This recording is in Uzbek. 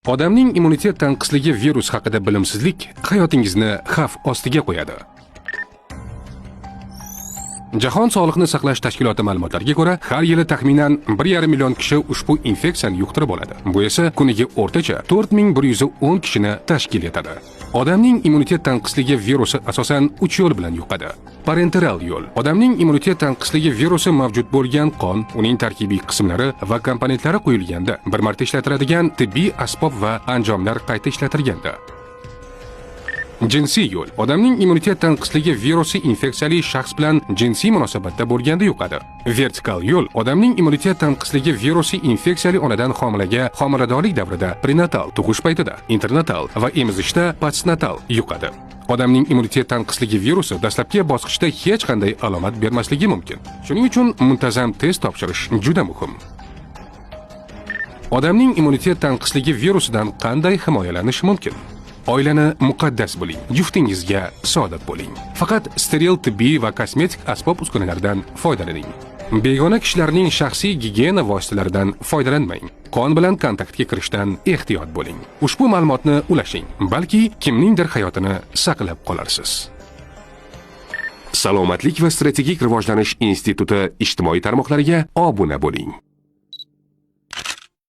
Odamning immunitet tanqisligi virus haqida bilimsizlik hayotingizni xavf ostiga qo'yadi. Jahon sog'liqni saqlash tashkiloti ma'lumotlariga ko'ra, har yili taxminan 1,5 million kishi ushbu infeksiyani yuqtirib oladi. Bu esa kuniga o'rtacha 4110 kishini tashkil etadi. Odamning immunitet tanqisligi virusi asosan 3 yo'l bilan yuqadi. Parenteral yo'l. Odamning immunitet tanqisligi virusi mavjud bo'lgan qon, uning tarkibiy qismlari va komponentlari quyilganda, bir marta ishlatiladigan tibbiy asbob va anjomlar qayta ishlatilganda. Jinsiy yo'l. Odamning immunitet tanqisligi virusi infeksiyali shaxs bilan jinsiy munosabatda bo'lganda yuqadi. Vertikal yo'l. Odamning immunitet tanqisligi virusi infeksiyali onadan homilaga homiladorlik davrida, prenatal, tug'ish paytida, internatal va emizishda, postnatal yuqadi. Odamning immunitet tanqisligi virusi dastlabki bosqichda hech qanday alomat bermasligi mumkin. Shuning uchun muntazam test topshirish juda muhim. Odamning immunitet tanqisligi virusidan qanday himoyalanish mumkin? Oilani muqaddas biling, juftingizga sodiq bo'ling. Faqat steril tibbiy va kosmetik asbob uskunalardan foydalaning. Begona kishilarning shaxsiy gigiyena vositalaridan foydalanmang. Qon bilan kontaktga kirishdan ehtiyot bo'ling. Ushbu ma'lumotni ulashing, balki kimningdir hayotini saqlab qolarsiz. Salomatlik va strategik rivojlanish instituti ijtimoiy tarmoqlariga obuna bo'ling.